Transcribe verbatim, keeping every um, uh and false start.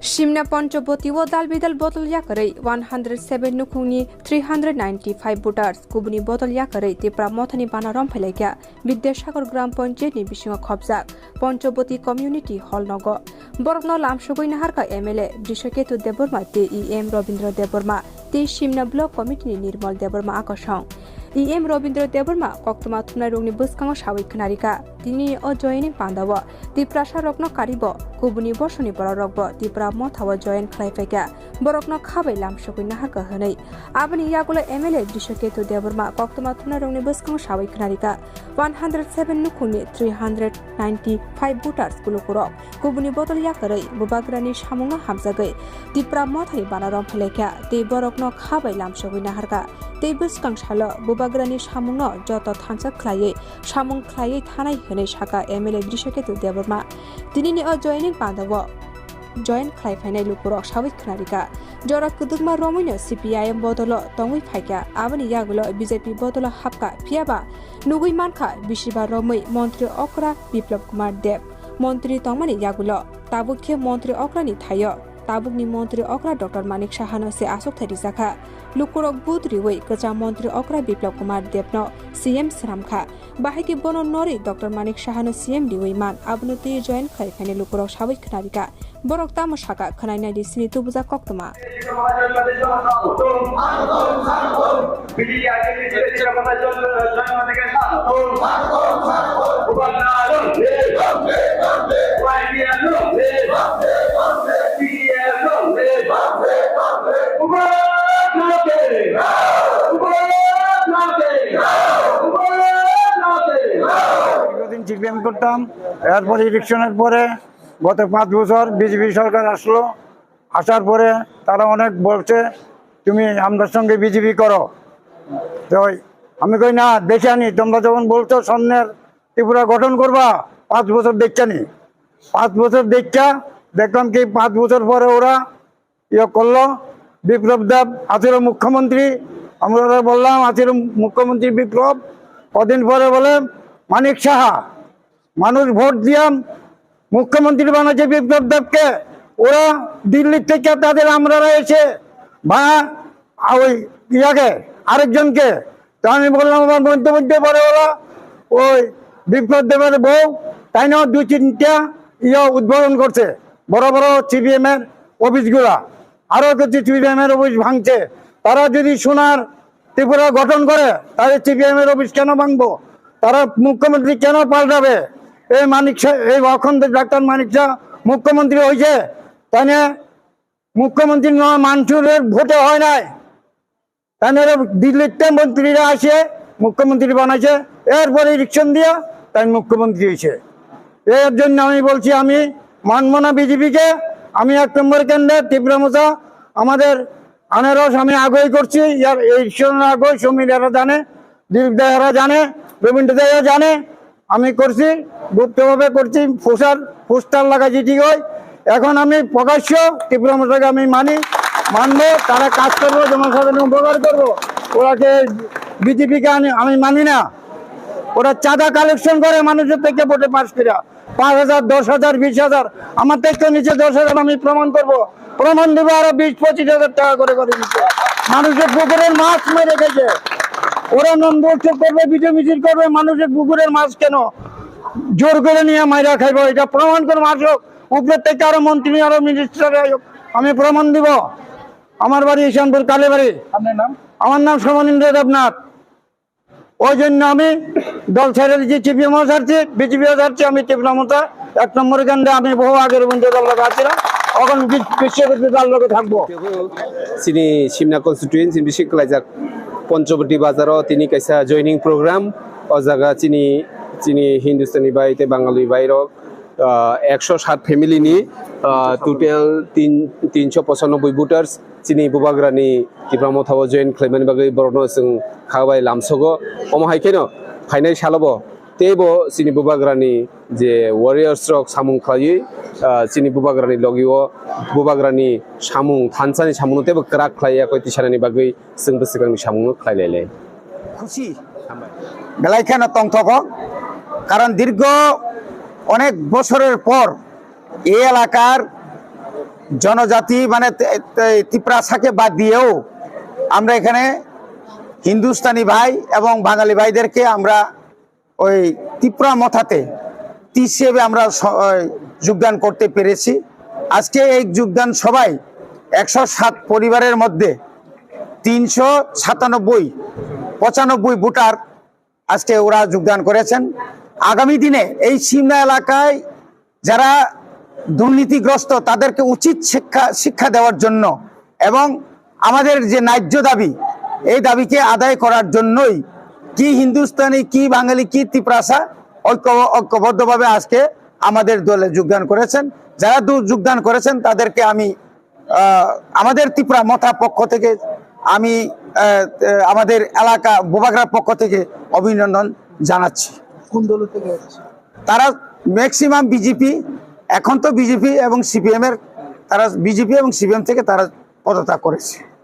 Simna Panchoboti o dal bidal bodol yakarwi one hundred seven nukhungni three hundred ninety five voters kubuni bodol yakarwi Tipra Mothani bana romphailaikha Bidyasagar Gram Panchayat ni bisingo khopjak Panchoboti Community Hall nogo. Borokno lamsogwi naharkha M L A Brishaketu Debbarma tei E M Robindra Debbarma tei Simna Block Committee ni Nirmal Debbarma akosong. E M Robindra Debbarma koktwma thumnairokni bwskango sawi khwnarikha. Tini o joining pandao Tiprasa rokno karibo kubuni bosongni bororokbo Tipra Mothao join khlai phaikha, borokno khabai lamsogwi naharkha hwnwi. Aboni yagulo M L A Brishaketu Debbarma koktwma thumnairokni bwskango sawi khwnarikha, one hundred seven nukhungni three hundred ninety five voters kulukurok kubuni bodol yakarwi Bubagrani samungno hamjagwi Tipra Mothani bana romphailaikha tei borokno khabai lamsogwi naharkha. Tei bwskang salo Bubagrani samungno joto thansa khlaiwi samung khlaiwi thanai hwnwi sakha M L A Brishaketu Debbarma. Tinini o joining pandao join khlai phainai lukurok sawi khwnarikha. Jora kwdwkma romwino C P I M bodolo tongwi phaikha, aboni yagulo B J P bodolo hapkha, phiyaba nugwi mankha bisiba romwi Montri Okra Biplab Kumar Deb. Montri tongmani yagulo tabuk khe Montri Okrani thaio tabukni Montri Okra Doctor Manik Sahano se aswk thai rijakha. Lukurok vote riwi kwcham Montri Okra Biplab Kumar Debno C M swnamkha. Bahai khe bono norwi Doctor Manik Sahano C M riwi man, abono twi join khlai phainai lukurok sawi khwnarikha. Borok tamo sakha khwnai naidi sini tubujak koktwma. দীর্ঘদিন সিপিএম করতাম, এরপরে ইলেকশনের পরে গত পাঁচ বছর বিজেপি সরকার আসলো, আসার পরে তারা অনেক বলছে, "তুমি আমরার সঙ্গে বিজেপি করো।" তো আমি কই, "না, দেখে আনি, তোমরা যখন বলছো সামনের ত্রিপুরা গঠন করবা, পাঁচ বছর দেখে আনি।" পাঁচ বছর দেখা দেখলাম কি, পাঁচ বছর পরে ওরা ইয়ে করলো, বিপ্লব দেব আছিল মুখ্যমন্ত্রী, আমরা বললাম আছিল মুখ্যমন্ত্রী বিপ্লব, কদিন পরে বলে মানিক সাহা, মানুষ ভোট দিয়ে মুখ্যমন্ত্রী বানাচ্ছে বিপ্লব দেবকে। ওরা দিল্লি থেকে তাদের আমলারা এসে বা ওই ইয়াকে, আরেকজনকে, তো আমি বললাম, আমার মধ্যে মধ্যে পরে ওরা ওই বিপ্লব দেবের বউ, তাই না, দুই তিনটা ইয়ে উদ্বোধন করছে, বড় বড় সিপিএম এর অফিসগুলা, আরো কিছু সিপিএম এর অফিস ভাঙছে। তারা যদি সোনার ত্রিপুরা গঠন করে, তাহলে সিপিএম এর অফিস কেন ভাঙবো? তারা মুখ্যমন্ত্রী কেন পাল্টাবে? এই মানিক শাহ, এই অখণ্ড ডাক্তার মানিক শাহ মুখ্যমন্ত্রী হয়েছে, তাই না? মুখ্যমন্ত্রী নয়, মানুষের ভোটে হয় নাই। তাই না? দিল্লিতে মন্ত্রীরা আসে, মুখ্যমন্ত্রী বানাইছে, এরপরে ইলেকশন দিয়া তাই মুখ্যমন্ত্রী হয়েছে। এর জন্য আমি বলছি, আমি মানব না বিজেপিকে। আমি এক নম্বর ক্যান্ডিডেট ত্রিপুরা মোর্চা। আমাদের আনারস আমি আগেই করছি, ইয়ার ইলেকশন আগে সমীর এরা জানে, দিলীপ দা এরা জানে, রবীন্দ্র দা এরা জানে। আমি করছি, গুপ্তভাবে করছি, পোস্টার, পোস্টার লাগাইছি, ঠিক হয়। এখন আমি প্রকাশ্য ত্রিপুরা মোর্চাকে আমি মানি, মানবো, তারা কাজ করবো, জনসাধারণের উপকার করবো। ওরাকে, বিজেপিকে আমি, আমি মানি না। ওরা চাঁদা কালেকশন করে মানুষের থেকে ভোটে পাস করা, পাঁচ হাজার, দশ হাজার, বিশ হাজার, আমার থেকে নিচে দশ হাজার, আমি প্রমাণ করবো। প্রমাণ দেবো আরো বিশ পঁচিশ হাজার টাকা করে করে দিচ্ছে। মানুষের পুকুরের মাছ মেরে খেয়েছে। ওরা নন্দোৎসব করবে, বিজয় মিছিল করবে, মানুষের পুকুরের মাছ কেন জোর করে নিয়ে মাইরা খাইবো? এটা প্রমাণ করে মাছ হোক, উপরে থেকে আরো মন্ত্রী, আরো মিনিস্টার হোক, আমি প্রমাণ দিব। আমার বাড়ি ঈশানপুর কালীবাড়ি। আপনার নাম? আমার নাম সমনীন্দ্র দেবনাথ। ওই জন্য আমি দল ছেড়ে দিচ্ছি, সিপিএমও ছাড়ছি, বিজেপিও ছাড়ছি। আমি ত্রিপুরা মোর্চা এক নম্বর কেন্দ্রে আমি বহু আগের বন্ধু দল আছিলাম, এখন বি-, বিশ্বব্যাপী দল লোকে থাকবো। Chini Simna constituency bisi kwlaijak Panchobati bazaro tini kaisa joining program. O jaga chini, chini Hindustani bai tei Bangali bai rok, ah, ekso sat family ni, ah, total tin, tinso pochanoboi voters chini Bubagrani Tipra Mothao join khlaimani bagwi borokno chwng kha bai lamsogo. Omo hai kheno phainai salobo teibo chini Bubagrani je warriors rok samung khlaiwi, ah, chini Bubagrani logio Bubagrani samung, thansani samungno teibo kwrak khlai ya koi tisanani bagwi chwngbo swkangni samungno khlai lai lai. খুশি বেলাইখানে তংথক, কারণ দীর্ঘ অনেক বছরের পর এই এলাকার জনজাতি মানে তে- তে- তিপ্রাসাকে বাদ দিয়েও আমরা এখানে হিন্দুস্তানি ভাই এবং বাঙালি ভাইদেরকে আমরা ওই তিপ্রা মথাতে হিসেবে আমরা স- ওই যোগদান করতে পেরেছি। আজকে এই যোগদান সভায় একশো সাত পরিবারের মধ্যে তিনশো সাতানব্বই পঁচানব্বই ভোটার আজকে ওরা যোগদান করেছেন। আগামী দিনে এই সিমনা এলাকায় যারা দুর্নীতিগ্রস্ত তাদেরকে উচিত শিক্ষা শিক্ষা দেওয়ার জন্য এবং আমাদের যে ন্যায্য দাবি, এই দাবিকে আদায় করার জন্যই কি হিন্দুস্তানি, কি বাঙালি, কি তিপ্রাসা ঐক্য ঐক্যবদ্ধভাবে আজকে আমাদের দলে যোগদান করেছেন। যারা দু- যোগদান করেছেন তাদেরকে আমি আহ, আমাদের তিপ্রা মথা পক্ষ থেকে আমি আহ, আহ, আমাদের এলাকা বুবাগ্রার পক্ষ থেকে অভিনন্দন জানাচ্ছি। কোন দল থেকে আসছে? তারা ম্যাক্সিমাম বিজেপি, এখন তো বিজেপি এবং সিপিএম এর, তারা বিজেপি এবং সিপিএম থেকে তারা পদত্যাগ করেছে।